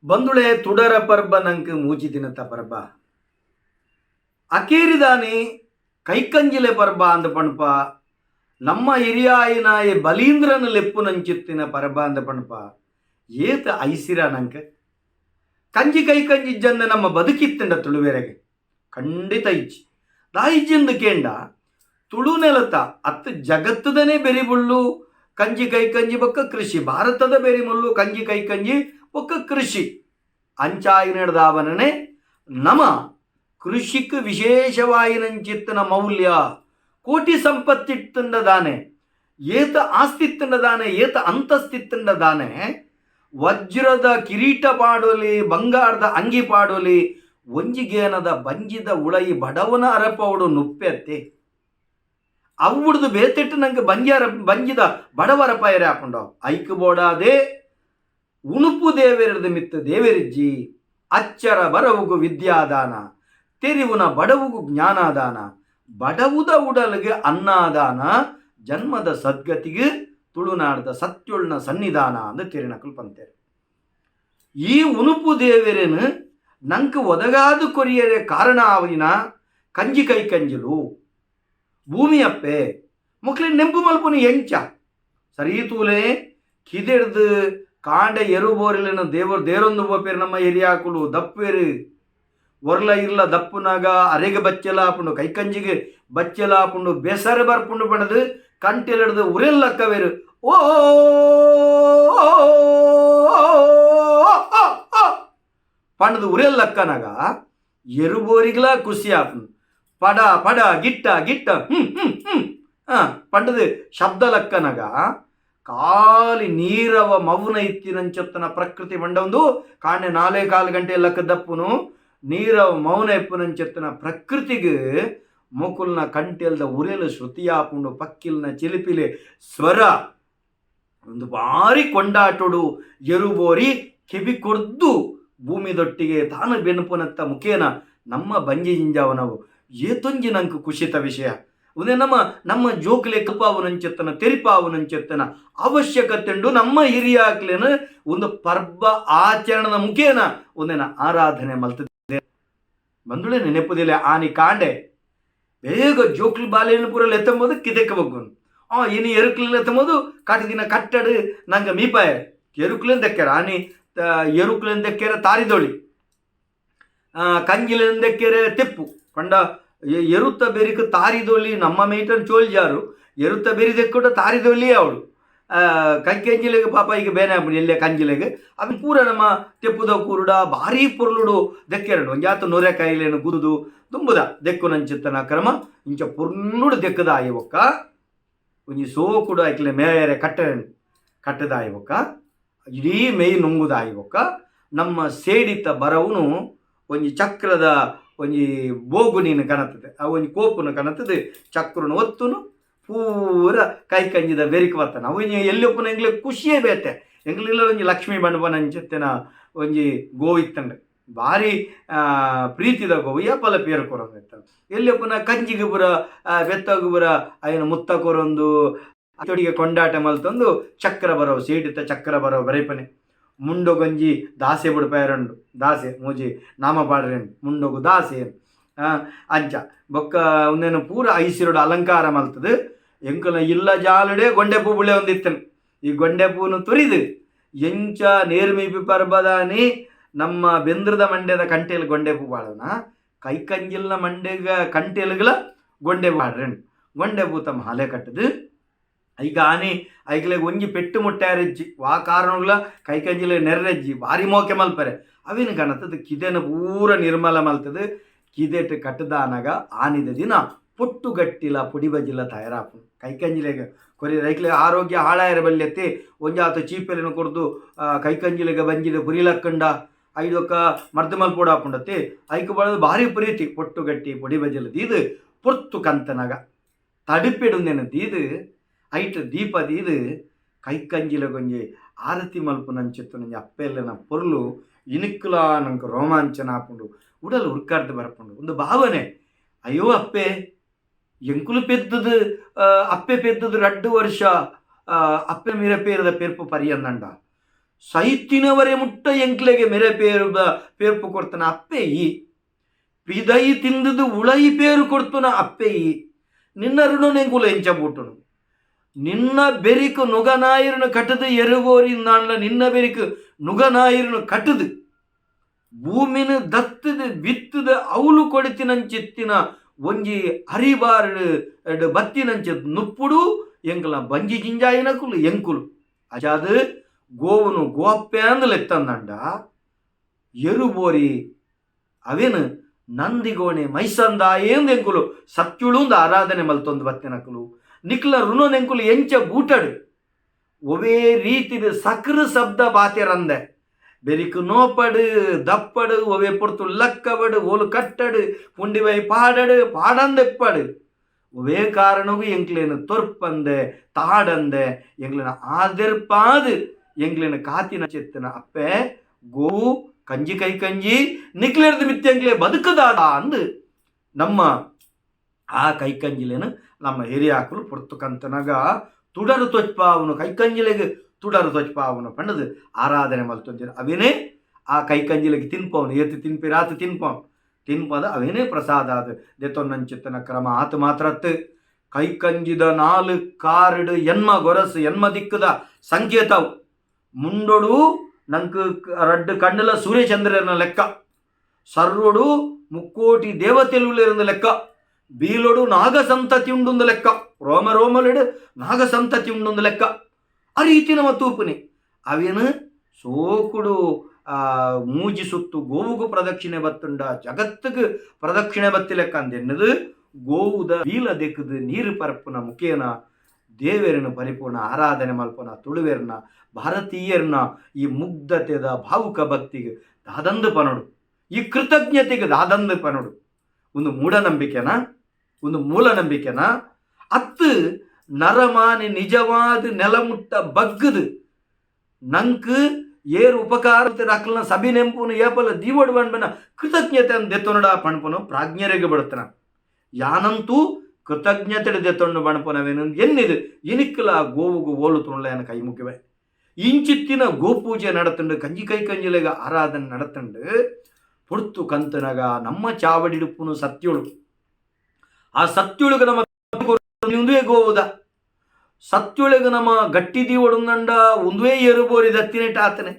ಬಂದುಳೆ ತುಡರ ಪರ್ಬ ನಂಕ್ ಮೂಜಿ ದಿನತ ಪರ್ಬ. ಅಕೇರಿದಾನಿ ಕೈಕಂಜಿಲೆ ಪರ್ಬ ಅಂದ್ ಪಣ್ಪ, ನಮ್ಮ ಹಿರಿಯಾಯಿನಾಯೆ ಬಲೀಂದ್ರನ ಲೆಪ್ಪುನಂಚಿತ್ತಿನ ಪರ್ಬ ಅಂದ್ ಪಣ್ಪ. ಏತ್ ಐಸಿರ ನಂಕ್. ಕಂಜಿ ಕೈಕಂಜಿ ಇಜ್ಜಂದೆ ನಮ್ಮ ಬದುಕಿತ್ತಂಡ ತುಳುವೆರೆಗೆ ಖಂಡಿತ ಇಜ್ಜಿ. ದಾಯಿಜ್ಜಿಂದ್ ಕೇಂಡ ತುಳು ನೆಲತ ಅತ್ ಜಗತ್ತದನೇ ಬೆರಿಬುಳ್ಳು ಕಂಜಿ ಕೈಕಂಜಿ ಬೊಕ್ಕ ಕೃಷಿ, ಭಾರತದ ಬೆರಿಮುಲ್ಲು ಕಂಜಿ ಕೈಕಂಜಿ ಬೊಕ್ಕ ಕೃಷಿ. ಅಂಚಾಯಿನಡ್ದಾವನನೆ ನಮ ಕೃಷಿಕ್ ವಿಶೇಷವಾಯಿನಂಚಿತ್ತನ ಮೌಲ್ಯ. ಕೋಟಿ ಸಂಪತ್ತಿತ್ತಂಡ ದಾನೆ, ಏತ ಆಸ್ತಿತ್ತಂಡ ದಾನೆ, ಏತ ಅಂತಸ್ತಿತ್ತಂಡ ದಾನೆ, ವಜ್ರದ ಕಿರೀಟ ಪಾಡೊಲಿ, ಬಂಗಾರದ ಅಂಗಿ ಪಾಡೊಲಿ, ಒಂಜಿ ಗೇನದ ಬಂಜಿದ ಉಳಯಿ ಬಡವನ ಅರಪೌಡು ನುಪ್ಪೆತ್ತೆ. ಅವುಡ್ದು ಬೇತೆಟ್ಟು ನಂಗೆ ಬಂಜಾರ ಬಂಜಿದ ಬಡವರ ಪೈರೆ ಹಾಕೊಂಡು ಐಕ್ ಬೋಡಾದೆ ಉಣುಪು ದೇವೆರದ ಮಿತ್ತ ದೇವೆರಿಜ್ಜಿ. ಅಚ್ಚರ ಬರವುಗು ವಿದ್ಯಾದಾನ, ತೆರಿವುನ ಬಡವುಗು ಜ್ಞಾನದಾನ, ಬಡವುದ ಉಡಲಿಗೆ ಅನ್ನಾದಾನ, ಜನ್ಮದ ಸದ್ಗತಿಗೆ ತುಳುನಾಡದ ಸತ್ಯೊಳ್ನ ಸನ್ನಿಧಾನ ಅಂದ್ ತೆರಿನಕುಲು ಪಂತೇರು. ಈ ಉಣುಪು ದೇವೆರೆನು ನಂಕ್ ಒದಗಾದು ಕೊರಿಯರೆ ಕಾರಣ ಆವಿನ ಕಂಜಿ ಕೈ ಕಂಜಿಲು ಭೂಮಿಯಪ್ಪೆ ಮೊಕ್ಲೆ ನೆಂಪು ಮಲ್ಪುನು ಎಂಚ ಸರಿ ತೂಲೆ. ಕಿದೆಡ್ದು ಕಾಂಡೆ ಎರು ಬೋರಿಲಿನ ದೇವರು ದೇರೊಂದು ಪೋಪೇರು ನಮ್ಮ ಹಿರಿಯಾಕುಲು ದಪ್ಪೇರು. ಒರ್ಲ ಇರ್ಲ ದಪ್ಪುನಾಗ ಅರೆಗೆ ಬಚ್ಚಲ ಆಪುಂಡು, ಕೈಕಂಜಿಗೆ ಬಚ್ಚಲ ಆಪುಂಡು, ಬೆಸರೆ ಬರ್ಪುಂಡು ಪಣದು ಕಂಟೆಲೆಡ್ದು ಉರೆಲ್ಲಕ್ಕವೇರು. ಓ ಪಂಡದು ಉರೆಲ್ಲಕ್ಕನಾಗ ಎರುಬೋರಿಗ್ಲ ಖುಷಿ ಆಪುಂಡು. ಪಡ ಪಡ ಗಿಟ್ಟ ಗಿಟ್ಟ ಹ್ಮ್ ಹ್ಮ್ ಹ್ಮ್ ಪಂಡದು ಶಬ್ದ ಲಕ್ಕನಗ ಖಾಲಿ ನೀರವ ಮೌನ ಇತ್ತಿನಂಚೊತ್ತನ ಪ್ರಕೃತಿ ಮಂಡೊಂದು ಕಾಣೆ ನಾಲೇ ಕಾಲು ಗಂಟೆ ಲಕ್ಕ ದಪ್ಪುನು ನೀರವ ಮೌನ ಇಪ್ಪುನಂಚೊತ್ತನ ಪ್ರಕೃತಿಗೆ ಮೊಕುಲ್ನ ಕಂಟೆಲ್ದ ಉರೆಲು ಶ್ರುತಿಯಾಪುಂಡು, ಪಕ್ಕಿಲ್ನ ಚಿಲಿಪಿಲೆ ಸ್ವರ ಒಂದು ಭಾರಿ ಕೊಂಡಾಟೊಡು ಎರುಬೋರಿ ಕೆಬಿ ಕೊರ್ದು ಭೂಮಿದೊಟ್ಟಿಗೆ ತಾನು ಬೆನ್ಪುನತ್ತ ಮುಖೇನ ನಮ್ಮ ಬಂಜಿ ಜಿಂಜಾವನವು ಏತೊಂಜಿ ನಂಕ್ ಖುಷಿತ ವಿಷಯ. ಉಂದೆ ನಮ್ಮ ನಮ್ಮ ಜೋಕ್ಲೆ ಕಪಾವುನಂಚೆತ್ತನ ತೆರಿಪಾವುನಂಚೆತ್ತನ ಅವಶ್ಯಕತೆ ಉಂಡು. ನಮ್ಮ ಹಿರಿಯಾಕ್ಲೇನ ಒಂದು ಪರ್ಬ ಆಚರಣದ ಮುಖೇನ ಒಂದೇನ ಆರಾಧನೆ ಮಲ್ತದೆ. ಬಂದುಳೆ ನೆನಪುದಿಲ್ಲ, ಆನಿ ಕಾಂಡೆ ಬೇಗ ಜೋಕ್ಲು ಬಾಲೆಯನ್ನು ಪೂರ ಎತ್ತಂಬೋದು ಕಿದೆಕ್ಕೆ ಬಗ್ಗುನು. ಇನಿ ಎರುಕ್ಲೆಲ್ಲ ಎತ್ತಂಬೋದು ಕಾಟಿ ದಿನ ಕಟ್ಟಡು ನಂಗೆ ಮೀಪಾಯ ಎರುಕ್ಲೇನ್ ದಕ್ಕ್ಯಾರ. ಆನಿ ಎರುಕ್ಲೇನ್ ದಕ್ಕ್ಯಾರ ತಾರಿದೊಳಿ, ಕಂಜಿಲೇನ್ ದಕ್ಕ್ಯಾರ ತೆಪ್ಪು. ಪಂಡ ಎರುತ್ತ ಬೆರಿಕ್ ತಾರಿದೊಳಿ ನಮ್ಮ ಮೇಟನ್ ಚೋಲ್ಜಾರು ಎರುತ್ತ ಬೆರಿ ದೆಕ್ಕುಡ ತಾರಿದೊಳಿ ಅವಳು. ಕಂಕೆಂಜಿಲೆಗ್ ಪಾಪ ಈಗ ಬೇನೆ ಆಪುಂಡು ಎಲ್ಲೆ ಕಂಜಿಲೆಗ್. ಅವು ಪೂರ ನಮ್ಮ ತೆಪ್ಪುದ ಕೂರುಡ ಭಾರಿ ಪೊರ್ಲುಡು ದೆಕ್ಕೆರಡು. ಒಂಜಾತ ನೊರೆ ಕಾಯಿಲೆನು ಗುದುದು ದುಂಬುದ ದೆಕ್ಕುನಂಚಿತ್ತನ ಕ್ರಮ ಇಂಚ ಪೊರ್ಲುಡು ದೆಕ್ಕದಾಯಿ ಬೊಕ್ಕ ಒಂಜಿ ಸೋಕುಡು ಐಕ್ಲೆ ಮೇಯರೆ ಕಟ್ಟೆ ಕಟ್ಟದಾಯಿ ಬೊಕ್ಕ ಇಡೀ ಮೇಯ್ ನುಂಗುದಾಯಿ ಬೊಕ್ಕ ನಮ್ಮ ಸೇಡಿತ ಬರವುನು ಒಂಜಿ ಚಕ್ರದ ಒಂಜಿ ಬೋಗುನಿನ ಕನತದೆ, ಆ ಒಂಜಿ ಕೋಪುನ ಕನತದೆ. ಚಕ್ರನ ಒತ್ತುನು ಪೂರ ಕೈ ಕಂಜಿದ ಬೆರಿಕ್ ಬತ್ತಾನ. ಅವು ಒಂಜಿ ಎಲ್ಲಿ ಉಪ್ಪುನ ಎಂಗ್ಲೆ ಖುಷಿಯೇ ಬೇತೆ. ಎಂಗ್ಲಿಲ್ಲ ಒಂಜಿ ಲಕ್ಷ್ಮೀ ಬಣ್ಣಬನಂಚೆತ್ತಿನ ಒಂಜಿ ಗೋ ಇತ್ತಂಡೆ, ಭಾರಿ ಪ್ರೀತಿದ ಗೋವು, ಏಪಲ ಪೇರು ಕೊರೊಂದು ಇತ್ತ. ಎಲ್ಲಿ ಉಪ್ಪುನ ಕಂಜಿಗೆ ಪೂರ ಬೆತ್ತಗು ಪೂರ ಅಯ್ಯನ ಮುತ್ತ ಕೊರೊಂದು ಅತೊಡಿಗೆ ಕೊಂಡಾಟ ಮಲ್ತೊಂದು ಚಕ್ರ ಬರವು ಸೇಡಿತ ಚಕ್ರ ಬರವು ಬರೆಪನೆ. ಮುಂಡೊಗೊಂಜಿ ದಾಸೆ ಬುಡ್ಪಾಯರಂಡು ದಾಸೆ ಮೂಜಿ ನಾಮ ಪಾಡ್ರೆಂಡು ಮುಂಡೊಗು ದಾಸೆ ಅಂಚ ಬೊಕ್ಕ ಉಂದೆನ್ ಪೂರ ಐಸಿರೊಡು ಅಲಂಕಾರ ಮಲ್ತದು. ಎಂಕುಲ ಇಲ್ಲ ಜಾಲುಡೆ ಗೊಂಡೆ ಪೂ ಬುಳೆ ಒಂದಿತ್ತನು. ಈ ಗೊಂಡೆ ಪೂನು ತುರಿದು ಎಂಚ ನೇರ್ಮೀಪಿ ಪರ್ಬದಾನಿ ನಮ್ಮ ಬೆಂದ್ರದ ಮಂಡ್ಯದ ಕಂಟೆಲ್ ಗೊಂಡೆ ಪೂ ಪಾಡೋಣ, ಕೈಕಂಜಿಲ್ನ ಮಂಡೆಗ ಕಂಟೆಲ್ಗಳ ಗೊಂಡೆ ಪಾಡ್ರೆಂಡು. ಗೊಂಡೆ ಪೂತ ಮಾಲೆ ಕಟ್ಟದು ಐಕ ಆನಿ ಐಕ್ಲೆಗ್ ಒಂಜಿ ಪೆಟ್ಟು ಮುಟ್ಟಾರೆಜ್ಜಿ ವಾ ಕಾರಣಗಳ ಕೈಕಂಜಿಲೆ ನೆರ್ರೆಜ್ಜಿ ಭಾರಿ ಮೋಕೆ ಮಲ್ಪರೆ. ಅವಿನ ಕಣತದ ಕಿದೆನ ಪೂರ ನಿರ್ಮಲ ಮಲ್ತದು ಕಿದೆಟ್ ಕಟ್ಟದಾನಗ ಆನಿದ ದಿನ ಪೊಟ್ಟುಗಟ್ಟಿಲ ಪೊಡಿ ಬಜ್ಜಿಲ ತಯಾರಾಪುಂಡು ಕೈಕಂಜಿಲೆಗ್ ಕೊರಿ. ರೈಕ್ಲೆ ಆರೋಗ್ಯ ಹಾಳಾಯರ ಬಲ್ಯತ್ತೆ. ಒಂಜಾತ ಚೀಪೆಲೆನ್ ಕೊರ್ದು ಕೈಕಂಜಿಲೆಗ ಬಂಜಿದ ಪುರಿಲಕ್ಕಂಡ ಐದೊಕ್ಕ ಮರ್ದ್ ಮಲ್ಪೊಡು ಆಪುಂಡತ್ತೆ. ಐಕ್ ಬಳದು ಭಾರಿ ಪ್ರೀತಿ. ಪೊಟ್ಟುಗಟ್ಟಿ ಪೊಡಿ ಬಜ್ಜಿಲ ದೀದ್ ಪೊರ್ತು ಕಂತನಗ ತಡಿಪೆಡುಂದೆನ ದೀದ್ ಐಟ್ ದೀಪ ದೀದ್ ಕೈಕಂಜಿಲೆಗೊಂಜಿ ಆರತಿ ಮಲ್ಪುನಂಚಿತ್ತುನಂಜಿ ಅಪ್ಪೆಲ್ಲನ ಪೊರ್ಲು ಇನಿಕ್ಲಾ ನಂಕ್ ರೋಮಾಂಚನ ಆಪುಂಡು, ಉಡಲ್ ಉರ್ಕಾರ್ದ್ ಬರ್ಪುಂಡು ಒಂದು ಭಾವನೆ. ಅಯ್ಯೋ ಅಪ್ಪೆ ಎಂಕುಲು ಪೆದ್ದದು, ಅಪ್ಪೆ ಪೆದ್ದದು ರಡ್ಡು ವರ್ಷ ಅಪ್ಪೆ ಮಿರಪೇರದ ಪೆರ್ಪು ಪರಿಯಂದಂಡ. ಸೈತಿನವರೆ ಮುಟ್ಟ ಎಂಕ್ಲೆಗೆ ಮೆರೆ ಪೇರು ಪೇರ್ಪು ಕೊಡ್ತಾನ ಅಪ್ಪೆ ಈ ಪಿದೈ ತಿಂದುದು ಉಳೈ ಪೇರು ಕೊಡ್ತುನ ಅಪ್ಪೆ ಈ ನಿನ್ನ ಋಣನೆಂಕುಲು ಎಂಚ ಬೂಟುನು ನಿನ್ನ ಬೆರಿಕು ನುಗನಾಯಿರನು ಕಟ್ಟದು ಎರುಗೋರಿ ನಾಣ್ಲ ನಿನ್ನ ಬೆರಿಕು ನುಗನಾಯಿರನು ಕಟ್ಟದು ಭೂಮಿನ ದತ್ತದ ಬಿತ್ತದ ಅವಲು ಕೊಡಿತಿನಂಚಿತ್ತಿನ ಒಂಜಿ ಅರಿಬಾರಡು ಬತ್ತಿನಂಚ ನುಪ್ಪುಡು ಎಂಕಲ ಬಂಜಿ ಜಿಂಜಾಯಿನಕುಲು ಎಂಕುಲು ಅಜಾದು ಗೋವುನು ಗೋಪ್ಪೆ ಅಂದ್ ಲೆತ್ತಂದಂಡ ಎರುಬೋರಿ ಅವೇನು ನಂದಿಗೋಣೆ ಮೈಸಂದಾಯೇಂದು ಎಂಕುಲು ಸತ್ಯುಳುಂದು ಆರಾಧನೆ ಮಲ್ತೊಂದು ಬತ್ತಿನಕುಲು ನಿಕ್ಲ ಋಣನೆಂಕುಲು ಎಂಚ ಬೂಟಡು ಒವೇ ರೀತಿದ ಸಕ್ರ ಶಬ್ದ ಬಾತೆರಂದೆ ಬೆರಿಕು ನೋಪಡು ದಪ್ಪಡು ಒವೆ ಪೊರ್ತು ಲಕ್ಕಬಡು ಓಲು ಕಟ್ಟಡು ಪುಂಡಿವೈ ಪಾಡಡು ಪಾಡಂದೆಪ್ಪಡು ಒವೇ ಕಾರಣಗೂ ಎಂಕ್ಲೇನು ತೊರ್ಪಂದೆ ತಾಡಂದೆ ಎಂಕ್ಲೇನ ಆದೆರ್ಪಾದು ಎಂಕ್ಲೇನ ಕಾತಿನ ಚೆತ್ತನ ಅಪ್ಪೆ ಗೋವು ಕಂಜಿ ಕೈ ಕಂಜಿ ನಿಕ್ಲೇರ್ದು ಮಿತ್ತೆಂಕ್ಲೆ ಬದುಕದಾದ ಅಂದು ನಮ್ಮ ಆ ಕೈಕಂಜಿಲೇನು ನಮ್ಮ ಹಿರಿಯಾಕುಲು ಪೊರ್ತುಕಂತನಗ ತುಡರು ತೊಚ್ಪಾವನು ಕೈಕಂಜಿಲೆಗ್ ತುಡರು ತೊಚ್ಪಾವನು ಪಂಡದು ಆರಾಧನೆ ಮಲ್ತೊಂದಿರ ಅವೇನೇ ಆ ಕೈಕಂಜಿಲೆಗ್ ತಿನ್ಪವನು ಏತು ತಿನ್ಪಿ ರಾತ್ ತಿನ್ಪವನು ತಿನ್ಪದ ಅವೇನೇ ಪ್ರಸಾದ ಅದು ದೆತೊನ್ನಂಚಿತ್ತನ ಕ್ರಮ ಆತು ಮಾತ್ರತ್ತು ಕೈಕಂಜಿದ ನಾಲು ಕಾರಡು ಎನ್ಮ ಗೊರಸು ಎನ್ಮ ದಿಕ್ಕದ ಸಂಕೇತವು ಮುಂಡೊಡು ನಂಕ್ ರಡ್ಡು ಕಣ್ಣುಲ ಸೂರ್ಯಚಂದ್ರನ ಲೆಕ್ಕ ಸರ್ವೊಡು ಮುಕ್ಕೋಟಿ ದೇವತೆಲುಲಿರಂದು ಲೆಕ್ಕ ಬೀಲೊಡು ನಾಗ ಸಂತತಿ ಉಂಡುಂದು ಲೆಕ್ಕ ರೋಮ ರೋಮಲೆಡು ನಾಗ ಸಂತತಿ ಉಂಡುಂದು ಲೆಕ್ಕ ಆ ರೀತಿ ನಮ್ಮ ತೂಪುನಿ ಅವೇನು ಸೋಕುಡು ಮೂಜಿ ಸುತ್ತು ಗೋವುಗು ಪ್ರದಕ್ಷಿಣೆ ಬತ್ತುಂಡ ಜಗತ್ತಿಗೆ ಪ್ರದಕ್ಷಿಣೆ ಬತ್ತಿ ಲೆಕ್ಕ ಅಂದೆನ್ನದು ಗೋವುದ ಬೀಲ ದೆಕ್ಕದು ನೀರು ಪರಪುನ ಮುಖೇನ ದೇವೆರನ ಪರಿಪೂರ್ಣ ಆರಾಧನೆ ಮಲ್ಪನ ತುಳುವೆರ್ನ ಭಾರತೀಯರ್ನ ಈ ಮುಗ್ಧತೆದ ಭಾವುಕ ಭಕ್ತಿಗೆ ದಾದಂದು ಪನೋಡು ಈ ಕೃತಜ್ಞತೆಗೆ ದಾದಂದು ಪನೋಡು ಒಂದು ಮೂಢನಂಬಿಕೆನಾ ಒಂದು ಮೂಲ ನಂಬಿಕೆನಾ ಅತ್ತು ನರಮಾನಿ ನಿಜವಾದ ನೆಲಮುಟ್ಟ ಬಗ್ಗದು ನಂಕ್ ಏರು ಉಪಕಾರ ಅಕ್ಲನ ಸಭೆ ನೆಂಪುನು ಏಪಲ ದೀವಡು ಬಂಡ್ಬನ ಕೃತಜ್ಞತೆ ದೆತ್ತೊನಡ ಪಣ್ಪುನು ಪ್ರಾಜ್ಞರಿಗೆ ಬಡತನ ಯಾನಂತೂ ಕೃತಜ್ಞತೆ ದೆತ್ತೊಂಡು ಬಣಪನವೇನು ಎನ್ನಿದು ಇನಿಕ್ಕಲ ಗೋವುಗು ಓಲು ತುಣಲೆನ ಕೈ ಮುಗಿವೆ ಇಂಚಿತ್ತಿನ ಗೋಪೂಜೆ ನಡತುಂಡು ಕಂಜಿ ಕೈ ಕಂಜಿಲೆಗ ಆರಾಧನೆ ನಡತುಂಡು ಪೊರ್ತು ಕಂತನಗ ನಮ್ಮ ಚಾವಡಿಡುಪ್ಪುನು ಸತ್ಯುಳು ಆ ಸತ್ಯುಳುಗ ನಮ್ಮ ಒಂದುವೇ ಗೋವುದ ಸತ್ಯೊಳಗೆ ನಮ್ಮ ಗಟ್ಟಿ ದೀವಡುಂದಂಡ ಒಂದುವೇ ಎರುಬೋರಿ ದತ್ತಿನೆಟ ಆತನೆ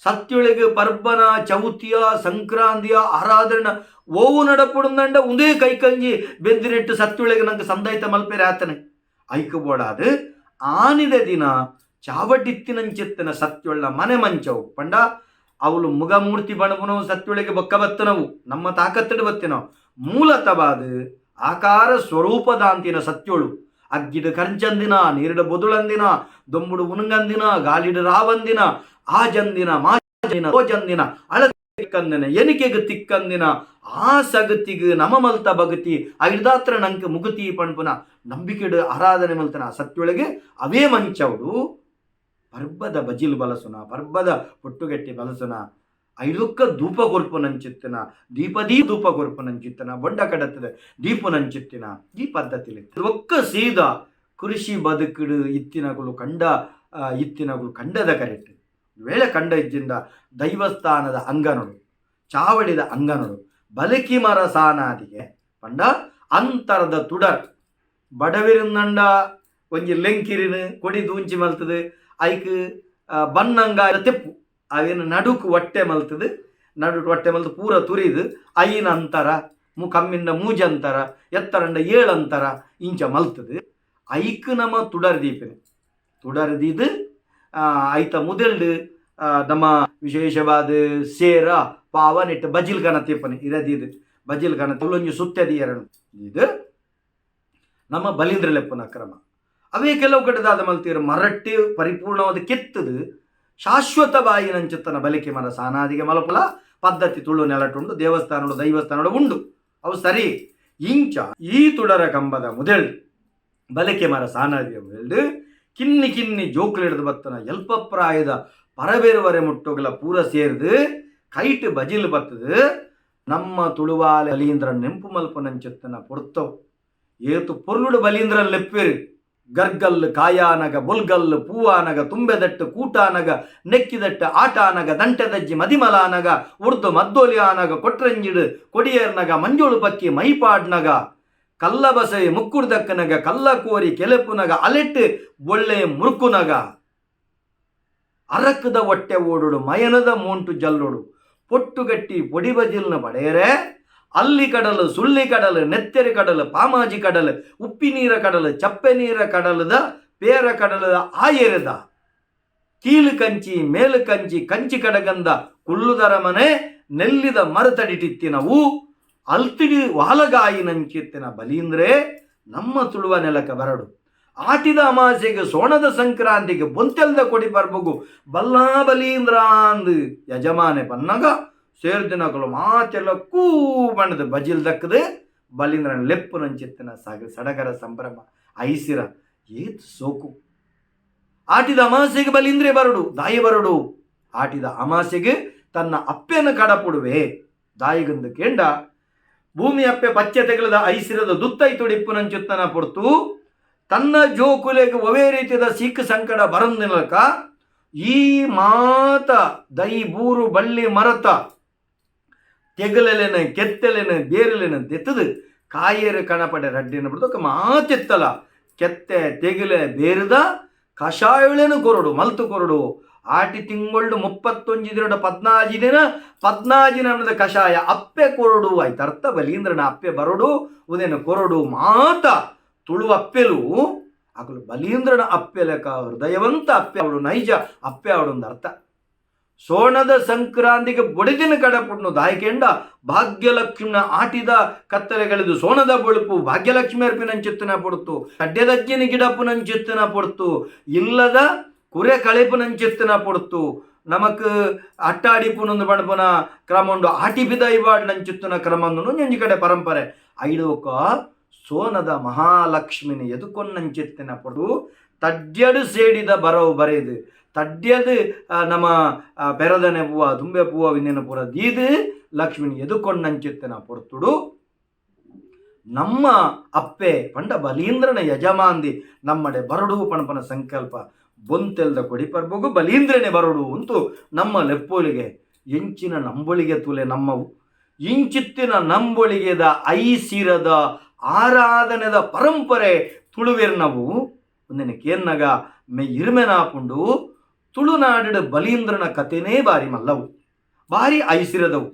ಸತ್ಯೊಳಗೆ ಪರ್ಬನ ಚೌತಿಯ ಸಂಕ್ರಾಂತಿಯ ಆರಾಧನ ಓವು ನಡಪುಡುಂದಂಡ ಒಂದೇ ಕೈಕಂಜಿ ಬೆಂದಿನೆಟ್ಟು ಸತ್ಯೊಳಗೆ ನಂಗೆ ಸಂದಾಯ್ತ ಮಲ್ಪೆರೆ ಆತನೆ ಐಕಬೋಡಾದು ಆನಿದ ದಿನ ಚಾವಡಿತ್ತಿನಂಚಿತ್ತನ ಸತ್ಯೊಳ್ಳ ಮನೆ ಮಂಚವು ಪಂಡ ಅವಳು ಮುಗಮೂರ್ತಿ ಬಣಬುನವು ಸತ್ಯೊಳಗೆ ಬೊಕ್ಕ ಬತ್ತನವು ನಮ್ಮ ತಾಕತ್ತಡು ಬತ್ತಿನವು ಮೂಲತವಾದ ಆಕಾರ ಸ್ವರೂಪದಾಂತಿನ ಸತ್ಯೊಳು ಅಗ್ಗಿಡ ಕಂಚಂದಿನ ನೀರಿಡ ಬೊದುಳಂದಿನ ದೊಂಬುಡು ಉನುಂಗಂದಿನ ಗಾಲಿಡು ರಾವಂದಿನ ಆ ಜಂದಿನ ಮಾ ಜಂದಿನ ಓ ಜಂದಿನ ಅಳ ತಿಕ್ಕಂದಿನ ಎನಿಕೆಗೆ ತಿಕ್ಕಂದಿನ ಆ ಸಗತಿಗೆ ನಮ ಮಲ್ತ ಬಗತಿ ಐದಾತ್ರ ನಂಕ ಮುಗತಿ ಪಣ್ಪುನ ನಂಬಿಕೆಡು ಆರಾಧನೆ ಮಲ್ತನ ಸತ್ಯೊಳಗೆ ಅವೇ ಮಂಚೌಡು ಪರ್ಬದ ಬಜಿಲ್ ಬಲಸುನ ಪರ್ಬದ ಪೊಟ್ಟುಗಟ್ಟಿ ಬಲಸುನ ಐದೊಕ್ಕ ಧೂಪ ಕೊರ್ಪುನಂಚಿತ್ತನ ದೀಪದೀ ಧೂಪ ಕೊರ್ಪುನಂಚಿತ್ತನ ಬೊಂಡ ಕಡತದ ದೀಪುನಂಚಿತ್ತಿನ ಈ ಪದ್ಧತಿಲಿ ಒಕ್ಕ ಸೀದಾ ಕೃಷಿ ಬದುಕುಡು ಇತ್ತಿನಗಳು ಕಂಡ ಇತ್ತಿನಗಳು ಕಂಡದ ಕರೆಕ್ಟ್ ವೇಳೆ ಕಂಡ ಇಜ್ಜಿಂದ ದೈವಸ್ಥಾನದ ಅಂಗನೊಡು ಚಾವಡಿದ ಅಂಗನೊಡು ಬಲಕಿ ಮರ ಸಾನಾದಿಗೆ ಪಂಡ ಅಂತರದ ತುಡರ್ ಬಡವಿರುಂದಂಡ ಒಂಜಿ ಲೆಂಕಿರಿನ ಕೊಡಿ ದೂಂಚಿ ಮಲ್ತದು ಐಕ್ ಬನ್ನಂಗ ತೆಪ್ಪು ಅವೇನು ನಡುಕು ಹೊಟ್ಟೆ ಮಲ್ತದು ನಡು ಹೊಟ್ಟೆ ಮಲ್ತು ಪೂರ ತುರಿದು ಐನ ಅಂತರ ಮು ಕಮ್ಮಿಂದ ಮೂಜಂತರ ಎತ್ತರಂಡ ಏಳಂತರ ಇಂಚ ಮಲ್ತದು ಐಕ್ ನಮ್ಮ ತುಡರ್ ದೀಪನೆ ತುಡರ್ ದೀದು ಐತ ಮುದೆಲ್ಡು ನಮ್ಮ ವಿಶೇಷವಾದ ಸೇರ ಪಾವನಿಟ್ಟು ಬಜಿಲ್ ಕನ ತೀಪನೆ ಇರದೀದು ಬಜಿಲ್ ಕನ ತುಳೊಂಜಿ ಸುತ್ತದೀಯರನು ಇದು ನಮ್ಮ ಬಲೀಂದ್ರ ಲೆಪ್ಪನ ಕ್ರಮ. ಅವೇ ಕೆಲವು ಕಡೆದಾದ ಮಲ್ತೀರ ಮರಟ್ಟಿ ಪರಿಪೂರ್ಣವಾದ ಕೆತ್ತದು ಶಾಶ್ವತವಾಯಿನಂಚಿತ್ತನ ಬಲಿಕೆ ಮರ ಸಾನಾದಿಗೆ ಮಲಪುಲ ಪದ್ಧತಿ ತುಳು ನೆಲಟುಂಡು ದೇವಸ್ಥಾನಡು ದೈವಸ್ಥಾನಡು ಉಂಡು ಅವು ಸರಿ. ಇಂಚ ಈ ತುಡರ ಕಂಬದ ಮುದೆಳ್ ಬಲಿಕೆ ಮರ ಸಾನಾದಿಗೆ ಮುದೆಳ್ದು ಕಿನ್ನಿ ಕಿನ್ನಿ ಜೋಕುಲಿಡ್ದು ಬತ್ತನ ಎಲ್ಪಪ್ರಾಯದ ಪರಬೇರುವರೆ ಮುಟ್ಟುಗಳ ಪೂರ ಸೇರ್ದು ಕೈಟ್ ಬಜಿಲ್ ಬತ್ತದು ನಮ್ಮ ತುಳುವಾಲೆ ಬಲೀಂದ್ರ ನೆಂಪು ಮಲ್ಪನಂಚಿತ್ತನ ಪೊರ್ತವು ಏತು ಪೊರ್ಲುಡು ಬಲೀಂದ್ರ ಲೆಪ್ಪೇರು. ಗರ್ಗಲ್ಲು ಕಾಯಾನಗ, ಬೊಲ್ಗಲ್ಲು ಪೂವಾನಗ, ತುಂಬೆದಟ್ಟು ಕೂಟಾನಗ, ನೆಕ್ಕಿದಟ್ಟು ಆಟಾನಗ, ದಂಟೆದಜ್ಜಿ ಮದಿಮಲಾನಗ, ಉರ್ದು ಮದ್ದೋಲಿ ಆನಗ, ಕೊಟ್ರಂಜಿಡು ಕೊಡಿಯರ್ನಗ, ಮಂಜೋಳು ಪಕ್ಕಿ ಮೈಪಾಡ್ನಗ, ಕಲ್ಲ ಬಸೈ ಮುಕ್ಕುರ್ದಕ್ಕನಗ, ಕಲ್ಲ ಕೋರಿ ಕೆಲೆಪುನಗ, ಅಲೆಟ್ಟು ಒಳ್ಳೆ ಮುರುಕುನಗ, ಅರಕದ ಹೊಟ್ಟೆ ಓಡುಡು, ಮಯನದ ಮೋಂಟು ಜಲ್ಲುಡು, ಪೊಟ್ಟುಗಟ್ಟಿ ಪೊಡಿ ಬಜಿಲ್ನ ಪಡೆಯರೆ, ಅಲ್ಲಿ ಕಡಲು ಸುಳ್ಳಿ ಕಡಲು ನೆತ್ತೆರಿ ಕಡಲು ಪಾಮಾಜಿ ಕಡಲು ಉಪ್ಪಿ ನೀರ ಕಡಲು ಚಪ್ಪೆ ನೀರ ಕಡಲದ ಪೇರ ಕಡಲದ ಆಯೆರೆದ ಕೀಲು ಕಂಚಿ ಮೇಲು ಕಂಚಿ ಕಂಚಿ ಕಡಗಂದ ಕುಳ್ಳುದರ ಮನೆ ನೆಲ್ಲಿದ ಮರತಡಿಟಿತ್ತಿನವು ಅಲ್ತಿಡಿ ವಾಲಗಾಯಿ ನಂಚಿತ್ತಿನ ಬಲೀಂದ್ರೆ ನಮ್ಮ ತುಳುವ ನೆಲಕ ಬರಡು. ಆಟಿದ ಅಮಾಸೆಗೆ ಸೋಣದ ಸಂಕ್ರಾಂತಿಗೆ ಬೊಂತೆಲ್ದ ಕೊಡಿ ಪರ್ಬಗು ಬಲ್ಲಾ ಬಲೀಂದ್ರ ಅಂದು ಯಜಮಾನೆ ಪನ್ನಗ ಸೇರ್ದಿನಕಲು ಮಾತೆಲ್ಲ ಕೂ ಬಣ್ಣದ ಬಜಿಲ್ ದಕ್ಕದು ಬಲೀಂದ್ರನ ಲೆಪ್ಪು ನಂಚಿತ್ತಿನ ಸಾಗ ಸಡಗರ ಸಂಭ್ರಮ ಐಸಿರ ಏತ್ ಸೋಕು. ಆಟಿದ ಅಮಾಸೆಗೆ ಬಲೀಂದ್ರೆ ಬರಡು ದಾಯಿ ಬರಡು. ಆಟಿದ ಅಮಾಸೆಗೆ ತನ್ನ ಅಪ್ಪೆನ ಕಡಪುಡುವೆ ದಾಯಿಗಂದು ಕೇಂಡ ಭೂಮಿ ಅಪ್ಪೆ ಪಚ್ಚೆ ತೆಗಲದ ಐಸಿರದ ದುತ್ತೈ ತುಡಿಪ್ಪು ನಂಚುತ್ತನ ಪೊರ್ತು ತನ್ನ ಜೋಕುಲೆಗೆ ಒವೇ ರೀತಿಯ ಸೀಕ್ ಸಂಕಟ ಬರಂದಿನಕ ಈ ಮಾತ ದೈ ಬೂರು ಬಳ್ಳಿ ಮರತ ತೆಗಲೆಲೆನ ಕೆತ್ತೆಲೆನ ಬೇರೆಲೆನ ದೆತ್ತದು ಕಾಯೇರು ಕಣಪಡೆ ರಡ್ಡಿನ ಬಿಡ್ದು ಮಾತೆತ್ತಲ ಕೆತ್ತೆ ತೆಗಲೆ ಬೇರುದ ಕಷಾಯಳೆನು ಕೊರಡು ಮಲ್ತು ಕೊರಡು. ಆಟಿ ತಿಂಗಳು 31 ದಿನ 14 ದಿನ 14 ನಮ್ಮದ ಕಷಾಯ ಅಪ್ಪೆ ಕೊರಡು ಆಯ್ತು ಅರ್ಥ. ಬಲೀಂದ್ರನ ಅಪ್ಪೆ ಬರಡು ಉದೇನ ಕೊರಡು ಮಾತ ತುಳು ಅಪ್ಪೆಲು ಅಗಲು ಬಲೀಂದ್ರನ ಅಪ್ಪೆ ಲೆಕ್ಕ ಹೃದಯವಂತ ಅಪ್ಪೆ ಅವಳು, ನೈಜ ಅಪ್ಪೆ ಅವಳು ಒಂದು ಅರ್ಥ. ಸೋಣದ ಸಂಕ್ರಾಂತಿಗೆ ಬೊಡಿದಿನ ಕಡಪುಡ್ನು ದಾಯ್ಕೆಂಡ ಭಾಗ್ಯಲಕ್ಷ್ಮಿನ ಆಟಿದ ಕತ್ತಲೆಗಳಿದು ಸೋಣದ ಬೊಳುಪು ಭಾಗ್ಯಲಕ್ಷ್ಮಿ ಅರ್ಪಿನಂಚಿತ್ತನ ಪೊಡ್ತು, ಕಡ್ಯದಜ್ಜಿನ ಗಿಡಪ್ಪುನಂಚಿತ್ತನ ಪೊಡ್ತು, ಇಲ್ಲದ ಕುರೆ ಕಳೆಪುನಂಚಿತ್ತನ ಪೊಡ್ತು, ನಮಕ್ ಅಟ್ಟಾಡಿಪುನೊಂದು ಬಣಪುನ ಕ್ರಮ ಉಂಡು, ಆಟಿ ಬಿದೈವಾಡ್ ನಂಚಿತ್ತನ ಕ್ರಮ ಒಂಜಿ ಕಡೆ ಪರಂಪರೆ. ಐಡೋಕ ಸೋನದ ಮಹಾಲಕ್ಷ್ಮಿನ ಎದುಕೊನ್ನಂಚಿತ್ತಿನ ಪೊಡು ತಡ್ಯಡು ಸೇಡಿದ ಬರವು ಬರೆದು ತಡ್ಯದು ನಮ್ಮ ಪೆರದನೆ ಪೂವ ತುಂಬೆ ಪೂವ ವಿಂದಿನ ಪೂರ ದೀದು ಲಕ್ಷ್ಮಿನಿ ಎದುಕೊಂಡಂಚಿತ್ತಿನ ಪೊರ್ತುಡು ನಮ್ಮ ಅಪ್ಪೆ ಪಂಡ ಬಲೀಂದ್ರನ ಯಜಮಾಂದಿ ನಮ್ಮಡೆ ಬರಡು ಪಣಪನ ಸಂಕಲ್ಪ ಬೊಂತೆಲ್ದ ಕೊಡಿ ಪರ್ಬಗು ಬಲೀಂದ್ರನೇ ಬರಡು ಅಂತು ನಮ್ಮ ಲೆಪ್ಪೋಲಿಗೆ ಎಂಚಿನ ನಂಬೊಳಿಗೆ ತುಲೆ ನಮ್ಮವು. ಇಂಚಿತ್ತಿನ ನಂಬೊಳಿಗೆದ ಐಸಿರದ ಆರಾಧನೆದ ಪರಂಪರೆ ತುಳುವೆರ್ನವು. ಒಂದಿನ ಕೇನ್ನಗ ಮೆ ಇರ್ಮೆನಾಪುಂಡು. ತುಳುನಾಡಿನ ಬಲೀಂದ್ರನ ಕಥೆನೇ ಬಾರಿ ಮಲ್ಲವು, ಬಾರಿ ಐಸಿರದವು.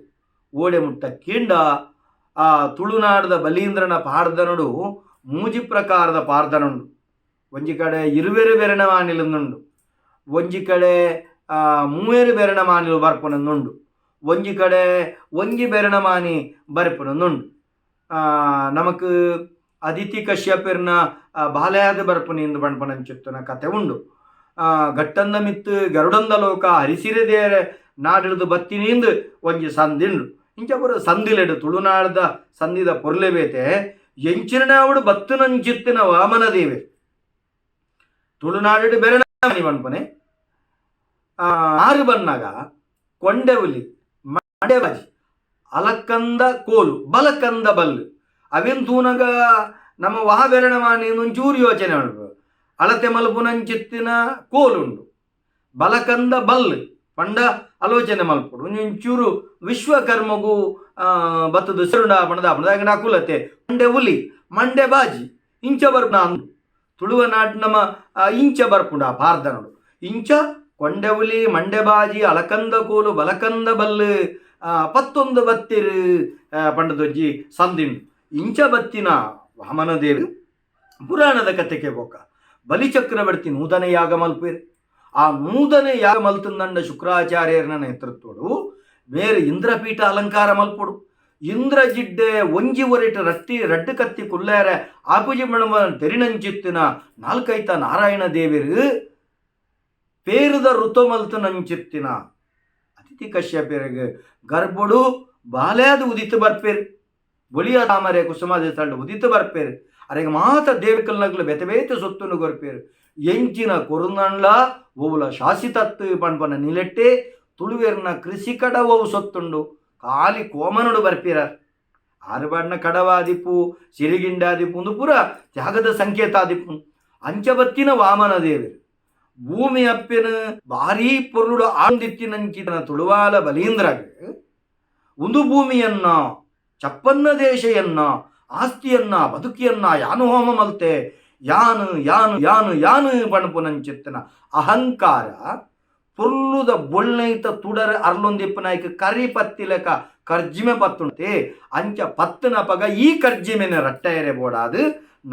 ಓಡೆ ಮುಟ್ಟ ಕೀಂಡ ಆ ತುಳುನಾಡದ ಬಲೀಂದ್ರನ ಪಾರ್ದನುಡು ಮೂಜಿ ಪ್ರಕಾರದ ಪಾರ್ದನುಂಡು. ಒಂಜಿ ಕಡೆ ಇರುವೆರು ಬೆರಣ ಮಾನಿಲುಂದುಂಡು, ಒಂಜಿ ಕಡೆ ಮೂವೇರು ಬೆರಣ ಮಾನಿಲು ಬರ್ಪುನಂದುಂಡು, ಒಂಜಿ ಕಡೆ ಒಂಜಿ ಬೆರಣ ಮಾನಿ ಬರ್ಪುನಂದುಂಡು. ನಮಕ್ ಅದಿತಿ ಕಶ್ಯಪೆರ್ನ ಬಾಲ್ಯಾದ ಬರ್ಪುನಿ ಇಂದು ಬಣ್ಪನಂಚಿತ್ತುನ ಕತೆ ಉಂಡು. ಗಟ್ಟಂದ ಮಿತ್ತು ಗರುಡಂದ ಲೋಕ ಹರಿಸಿರದೇರೆ ನಾಡಿಡ್ದು ಬತ್ತಿನಿಂದು ಒಂಜಿ ಸಂದಿಂಡು. ಇಂಚ ಪೂರ ಸಂದಿಲೆಡು ತುಳುನಾಡ್ದ ಸಂದಿದ ಪೊರ್ಲೆ ಬೇತೆ. ಎಂಚಿನನಾವುಡು ಬತ್ತುನಂಚಿತ್ತಿನ ವಾಮನ ದೇವೆ ತುಳುನಾಡು ಬೆರಣ ಪನ್ಪನೆ. ಆರು ಬನ್ನಾಗ ಕೊಂಡೆ ಹುಲಿ ಮಂಡೆಬಾಜಿ ಅಲಕ್ಕಂದ ಕೋಲು ಬಲಕಂದ ಬಲ್ಲು ಅವೆನ್ ತೂನಗ ನಮ್ಮ ವಾ ಬೆರಣ ಮಾನಿ ಒಂಚೂರು ಯೋಚನೆ ಉಂಟು. ಅಳತೆ ಮಲ್ಪುನಂಚಿತ್ತಿನ ಕೋಲುಂಡು, ಬಲಕಂದ ಬಲ್ಲು ಪಂಡ ಆಲೋಚನೆ ಮಲ್ಪುಡು ಒಂಚೂರು ವಿಶ್ವಕರ್ಮಗು ಬತ್ತದ ಸಿರುಂಡ ಪಂಡದ ಪಂಡ ಅಕುಲತೆ ಮಂಡೆ ಹುಲಿ ಮಂಡೆ ಬಾಜಿ ಇಂಚ ಬರ್ಪುನ ತುಳುವ ನಾಡ್ ನಮ್ಮ ಇಂಚ ಬರ್ಪುಂಡು ಆ ಪಾರ್ದನಡು. ಇಂಚ ಕೊಂಡೆ ಹುಲಿ ಮಂಡೆ ಬಾಜಿ ಅಲಕಂದ ಕೋಲು ಬಲಕಂದ ಬಲ್ಲು ಪತ್ತೊಂದು ಬತ್ತಿರು ಪಂಡದೊಜ್ಜಿ ಸಂದಿಂಡು. ಇಂಚ ಬತ್ತಿನ ವಾಮನದೇವಿ ಪುರಾಣದ ಕತೆಗೆ ಬೋಕ ಬಲಿಚಕ್ರವರ್ತಿ ನೂತನ ಯಾಗ ಮಲ್ಪೇರು. ಆ ನೂತನ ಯಾಗ ಮಲ್ತಂದಂಡ ಶುಕ್ರಾಚಾರ್ಯರನ ನೇತೃತ್ವಡು ಬೇರೆ ಇಂದ್ರಪೀಠ ಅಲಂಕಾರ ಮಲ್ಪೊಡು. ಇಂದ್ರಜಿಡ್ಡೆ ಒಂಜಿ ಒರಿಟ ರಟ್ಟಿ ರಡ್ಡು ಕತ್ತಿ ಕುಲ್ಲೇರೆ ಆಪುಜಿ ಮಣಮ ತೆರಿನಂಚಿತ್ತಿನ ನಾಲ್ಕೈತ ನಾರಾಯಣ ದೇವರು ಪೇರುದ ಋತು ಮಲ್ತನಂಚಿತ್ತಿನ ಅತಿಥಿ ಕಶ್ಯಪರಿಗೆ ಗರ್ಭಡು ಬಾಲ್ಯಾದ ಉದಿತ ಬರ್ಪೇರು, ಬೊಳಿಯ ತಾಮರೆ ಕುಸುಮಾದಿ ತಳ್ಳು ಉದಿತ ಬರ್ಪೇರು. ಅರೆಗೆ ಮಾತ ದೇವಿಕಲ್ನಗ್ಲು ಬೆತೆ ಬೇತೆ ಸೊತ್ತುನು ಕೊರ್ಪೇರು. ಎಂಚಿನ ಕೊರುನಂಡ್ಲ ಒವುಲ ಶಾಸಿತತ್ತು ಪಣ್ಪನ ನಿಲೆಟ್ಟೆ ತುಳುವೇರ್ನ ಕೃಷಿ ಕಡ ಒವು ಸೊತ್ತುಂಡು ಖಾಲಿ ಕೋಮನುಡು ಬರ್ಪೀರ. ಆರುಬಾಡ್ನ ಕಡವಾದಿಪ್ಪು ಸಿರಿಗಿಂಡಾದಿಪ್ಪು ಒಂದು ಪೂರ ತ್ಯಾಗದ ಸಂಕೇತ ಆದಿಪ್ಪು. ಅಂಚ ಬತ್ತಿನ ವಾಮನ ದೇವೆರ್ ಭೂಮಿ ಅಪ್ಪೆನ್ ಭಾರೀ ಪೊರ್ಲುಡು ಆಂದಿತ್ತಿನಂಚಿನ ತುಳುವಾಲ ಬಲೀಂದ್ರಗ್ ಉಂದು ಭೂಮಿಯನ್ನ ಚಪ್ಪನ್ನ ದೇಶೆಯನ್ನ ಆಸ್ತಿಯನ್ನ ಬದುಕಿಯನ್ನ ಯಾನು ಹೋಮ ಮಲ್ತೆ ಯಾನು ಯಾನು ಯಾನು ಯಾನು ಪಣಪುನಂಚಿತ್ತನ ಅಹಂಕಾರ ಪೊರ್ಲುದ ಬೊಳ್ನೈತ ತುಡರ್ ಅರ್ಲೊಂದಿಪ್ಪನಾಯ್ಕ ಕರಿ ಪತ್ತಿಲಕ ಕರ್ಜಿಮೆ ಪತ್ತುಂಟೆ ಅಂಚ ಪತ್ತನ ಪಗ ಈ ಕರ್ಜಿಮೆನ ರಟ್ಟೆಯರೆ ಬೋಡಾದು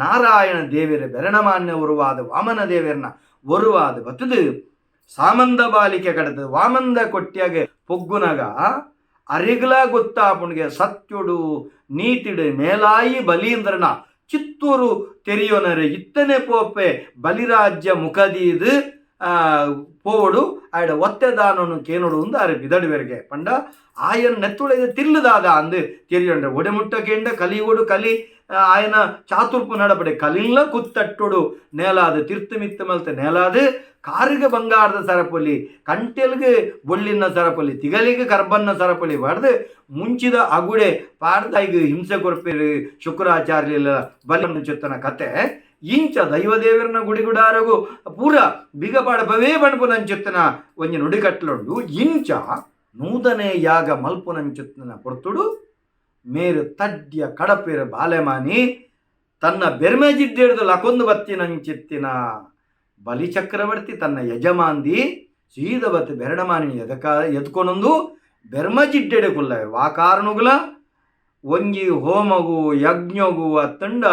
ನಾರಾಯಣ ದೇವೆರ ಬೆರಣಮಾನ್ಯ ಉರುವಾದ ವಾಮನ ದೇವೆರ್ನ ಒರುವಾದ ಬತ್ತದು ಸಾಮಂದ ಬಾಲಿಕೆ ಕಡದು ವಾಮಂದ ಕೊಟ್ಯಾಗ ಪೊಗ್ಗುನಗ ಅರಿಗ್ಲ ಗೊತ್ತಾಪುಣ್ಗೆ ಸತ್ಯುಡು ನೀತಿಡು ಮೇಲಾಯಿ ಬಲೀಂದ್ರನ ಚಿತ್ತೂರು ತೆರಿಯೋನರೆ ಇತ್ತನೆ ಪೋಪೆ ಬಲಿರಾಜ್ಯ ಮುಖದೀದು ಪೋವಡು ಆಯ್ಡ ಒತ್ತೆದಾನನು ಕೇನುಡು ಅಂದು ಆರೆ ಬಿದಡುವೆರ್ಗೆ ಪಂಡ ಆಯನ್ ನೆತ್ತುಳೆದ ತಿರ್ಲುದಾದ ಅಂದು ತೆರಿಯೊಂಡ್ರೆ ಒಡೆಮುಟ್ಟ ಕೇಂಡ ಕಲಿಯೋಡು ಕಲಿ ಆಯನ ಚಾತುರ್ಪು ನಡಪಡೆ ಕಲಿಲ್ಲ ಕುತ್ತಟ್ಟುಡು ನೇಲಾದ ತಿರ್ತು ಮಿತ್ತು ಮಲ್ತ ನೇಲಾದ ಕಾರಿಗೆ ಬಂಗಾರದ ಸರಪೊಲಿ ಕಂಟೆಲ್ಗೆ ಬೊಳ್ಳಿನ ಸರಪೊಲಿ ತಿಗಲಿಗೆ ಕರ್ಬನ್ನ ಸರಪೊಲಿ ಬಾಡ್ದು ಮುಂಚಿದ ಅಗುಡೆ ಪಾಡ್ದಾಯಿಗೆ ಹಿಂಸೆ ಕೊರ್ಪೇರು ಶುಕ್ರಾಚಾರ್ಯ ಬಲಿ ಚಿತ್ತನ ಕತೆ ಇಂಚ ದೈವದೇವರನ ಗುಡಿಗುಡಾರಗು ಪೂರ ಬಿಗಪಾಡ ಬವೇ ಬಣ್ಪುನಂಚುತ್ತನ ಒಂಜಿ ನುಡಿಕಟ್ಲುಂಡು. ಇಂಚ ನೂದನೆ ಯಾಗ ಮಲ್ಪುನಂಚುತ್ತನ ಪೊರ್ತುಡು ಮೇರು ತಡ್ಯ ಕಡಪೇರು ಬಾಲೆಮಾನಿ ತನ್ನ ಬೆರ್ಮೆಜಿಡ್ಡೆಡ್ದು ಲಕೊಂದು ಬತ್ತಿನಂಚಿತ್ತಿನ ಬಲಿಚಕ್ರವರ್ತಿ ತನ್ನ ಯಜಮಾಂದಿ ಸೀದ ಬತ್ತು ಬೆರಡಮಾನಿ ಎದಕ ಎದ್ಕೊನೊಂದು ಬೆರ್ಮಜಿಡ್ಡೆಡೆ ಕುಲ್ಲ ವಾ ಕಾರಣಗುಲ ಒಂಜಿ ಹೋಮಗು ಯಜ್ಞಗು ಅತ್ತಂಡ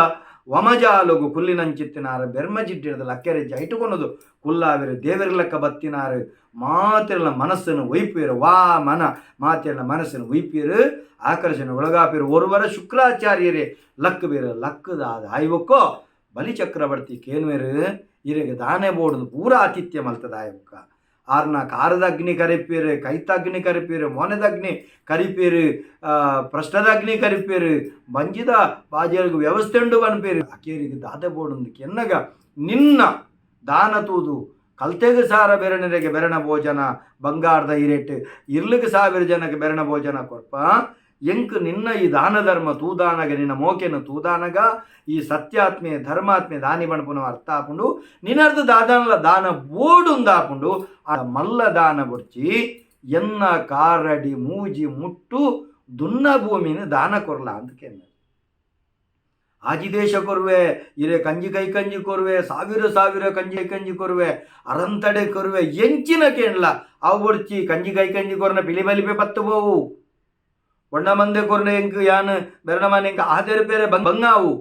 ವಮಜಾಲಗು ಕುಲ್ಲಿನಂಚಿತ್ತಿನಾರ ಬೆರ್ಮಜಿಡ್ಡೆಡ್ದು ಲಕ್ಕೆರೆ ಜೈಟುಕೊನದು ಕುಲ್ಲಾವಿರು ದೇವರ ಲೆಕ್ಕ ಬತ್ತಿನಾರು ಮಾತಿರಲ ಮನಸ್ಸನ್ನು ಒಯ್ಪೀರು ವಾ ಮನ ಮಾತಿರಲ ಮನಸ್ಸನ್ನು ಒಯ್ಪೀರು ಆಕರ್ಷಣೆ ಒಳಗಾಪೀರು ಒರುವರ ಶುಕ್ರಾಚಾರ್ಯರೇ ಲಕ್ಕು ಬೇರು ಲಕ್ಕದಾದ ಆಯ್ವಕ್ಕೋ ಬಲಿಚಕ್ರವರ್ತಿ ಕೇನ್ವೇರು ಇರೆಗೆ ದಾನೆ ಬೋಡುದು ಪೂರ ಆತಿಥ್ಯ ಮಲ್ತದ ಆಯ್ವಕ್ಕ ಆರ್ನ ಕಾರದ ಅಗ್ನಿ ಕರಿಪೀರು, ಕೈತ ಅಗ್ನಿ ಕರಿಪೀರು, ಮೋನೆದ ಅಗ್ನಿ ಕರಿಪೀರು, ಪ್ರಶ್ನದ ಅಗ್ನಿ ಕರಿಪೀರು, ಬಂಜಿದ ಬಾಜೆರ್ಗ್ ವ್ಯವಸ್ಥೆ ಉಂಡು ಪನ್ಪೇರು. ಅಕೇರಿಗೆ ದಾದೆ ಬೋಡುಂದು ಕೆನ್ನಗ ನಿನ್ನ ದಾನ ತೂದು ಕಲ್ತೆಗ್ ಸಾರ ಬೆರಣರಿಗೆ ಬೆರಣ ಭೋಜನ ಬಂಗಾರದ ಇರೇಟ್ ಇರ್ಲಿಗೆ ಸಾವಿರ ಜನಕ್ಕೆ ಬೆರಣ ಭೋಜನ ಕೊರ್ಪ ಎಂಕ್ ನಿನ್ನ ಈ ದಾನ ಧರ್ಮ ತೂದಾನಗ ನಿನ್ನ ಮೋಕೆನ ತೂದಾನಗ ಈ ಸತ್ಯಾತ್ಮೆ ಧರ್ಮಾತ್ಮೆ ದಾನಿ ಬಣಪುನ ಅರ್ಥ ಆಪುಂಡು ನಿನರ್ದು ದಾದಾನಲ ದಾನ ಬೋಡುಂದಾಪುಂಡು ಆ ಮಲ್ಲ ದಾನ ಬುಡ್ಚಿ ಎನ್ನ ಕಾರಡಿ ಮೂಜಿ ಮುಟ್ಟು ದುನ್ನ ಭೂಮಿನ ದಾನ ಕೊರ್ಲ ಅಂತ ಕೆನ್ನ. ಆಜಿ ದೇಶ ಕೊರುವೆ ಇರೆ ಕಂಜಿ ಕೈ ಕಂಜಿ ಕೊರುವೆ ಸಾವಿರ ಸಾವಿರ ಕಂಜಿ ಕೈ ಕಂಜಿ ಕೊರುವೆ ಅರಂತಡೆ ಕೊರುವೆ ಎಂಚಿನ ಕೇಂಡ್ಲ ಅವು ಬುಡ್ಚಿ ಕಂಜಿ ಕೈ ಕಂಜಿ ಕೊರ್ನ ಪಿಲಿ ಬಲಿಪೆ ಪತ್ತು ಬೋವು ಒಣ್ಣ ಮಂದೆ ಕೊರ್ನ ಎಂಕ್ ಯಾನ್ ಬೆರಣಮಾನ ಎಂಕ್ ಆದೆರೆ ಬೇರೆ ಬಂಗಾವು